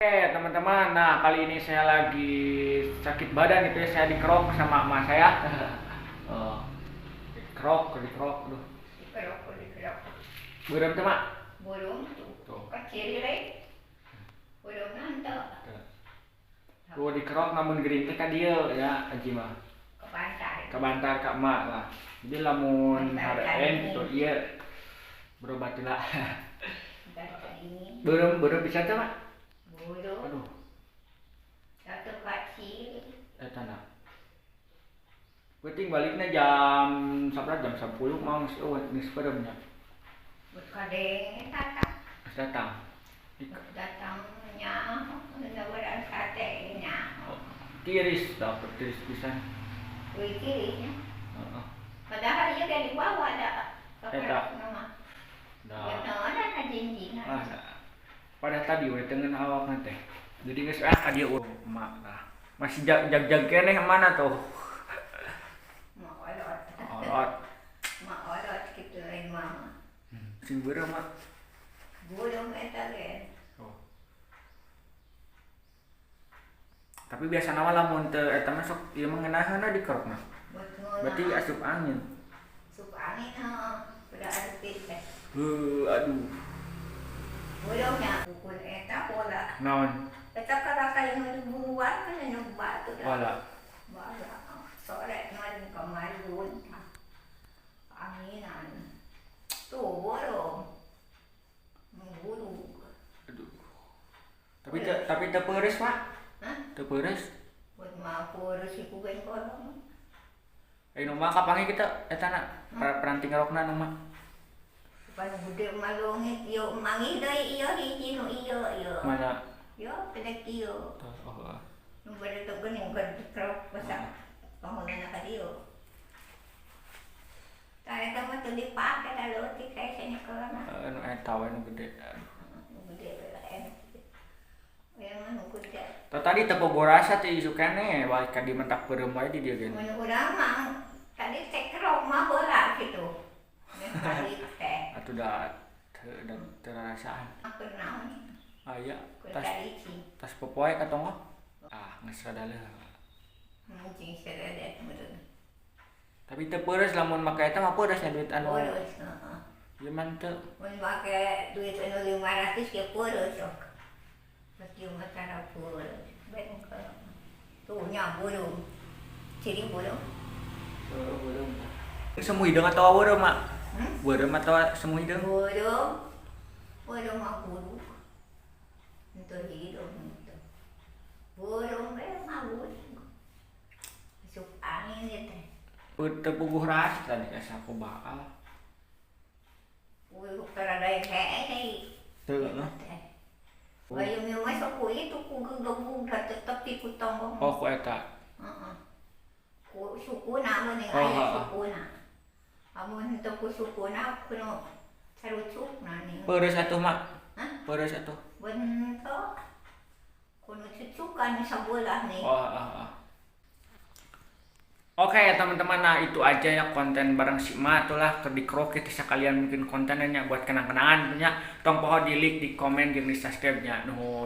Oke teman-teman, nah kali ini saya lagi sakit badan gitu ya, saya dikerok sama emak saya. Oh, dikerok, dikerok, aduh. Dikerok, dikerok. Beureum teh, Mak? Burung tuh. Tuh. Kecil we. Burung nanti. Tuh dikerok namun gering teh ka dieu ya, Aji mah. Ke pantai. Ke bantar ka emak lah. Jadi lamun Bantar HRN ka gitu ieu berobat heula. Bentar ini. Beureum beureum bisa teh, Mak? Burung. Aduh, Satu kecil. Eta na. Penting baliknya jam sabaraha, jam 10 mau geus eueuh, geus beureum nya. Kadeng datang. Geus datang. Datangnya benar sate nya. Oh, tiris dapet tiris pisan. Wih cirinya. Heeh. Padahal dia dari bawah ada. Eta. Nama. Dah. Ya, ada jinjingan. Ah, dah. Pada tadi we tengen awak teh. Jadi geus ah ka dieu emak lah. Masih jag jag jag keneh mana tuh? Mak olot. Olot. Mak olot gitu lain mama. Sing beureum, Mak. Burung eta ge. Oh. Tapi biasa nama lamun teu eta mah sok ieu mah ngeunaheunna dikerok mah. Berarti asup angin. Asup angin heeh. Udah arti teh. Heuh, aduh. Burungnya pukul eta bola. Naon? Eta karaka yang buruan kan anu batu dah. Wala. Wala. Sore kemarin kemarin anginan. Tuh burung. Burung. Aduh. Tapi teu peureus, Mak. Hah? Teu peureus. Buat mah purus iku ben kolong. Eh, nu mah kapanggih kita eta na peranti ngerokna nu mah. Pan gede malungit yo mangi deui ieu hiji nu ieu ieu. Mana? Yo pedek ieu. Tuh, oh. Nu bade teh geuning keur dikerok basa bangunanna ka dieu. Tah eta mah teu dipake da leutik kae sanyekelna. Nu eta we nu gede. Aduh. Nu gede lah enak. Yang nu gede. Tah tadi teu rasa teh isu keneh balik ka di mentak beureum wae di dieu ge. Mun urang mah tadi teh kerok mah heula kitu. Tadi teh. Atuh da teu da teu rarasaan. Keur naon? Aya Keur tas caricing. Tas popoe ka tonggoh. Ah, geus rada leuh. Anjing seredet meureun. Tapi teu peureus lamun make eta mah peureus nya duit anu. Peureus, heeh. Ieu mah teu. Mun make duit anu 500 ge peureus sok. Pas ieu mah tara peureus. Ben kalau. Tuh nya burung. Ciri burung. Heuh, beureum. Semu hideung atawa beureum, Mak? Hmm? Beureum atawa semu hideung? Burung. Burung mah burung. Henteu hideung henteu. Burung we mah burung. Asup angin ieu teh. Teu puguh rasa tadi asa ku baal. Burung tara daek hee deui. Teu lah. Bayu mah sok ku itu ku gegebug da tetep ku tonggong. Oh, ku eta. Heeh. Ku sukuna mun Oh, aya heeh. sukuna. Amun henteu ku sukuna kudu sarucukna nih. Peureus atuh, Mak. Hah? Peureus atuh. Bentuk kudu cucukan sabelah nih. Oh, oh, oh. Oke ya teman-teman, nah itu aja ya konten bareng si Ma itulah keur dikerok kita sekalian mungkin kontennya buat kenang-kenangan punya. Tong poho di like, di komen, jeung di subscribe nya. Nuhun.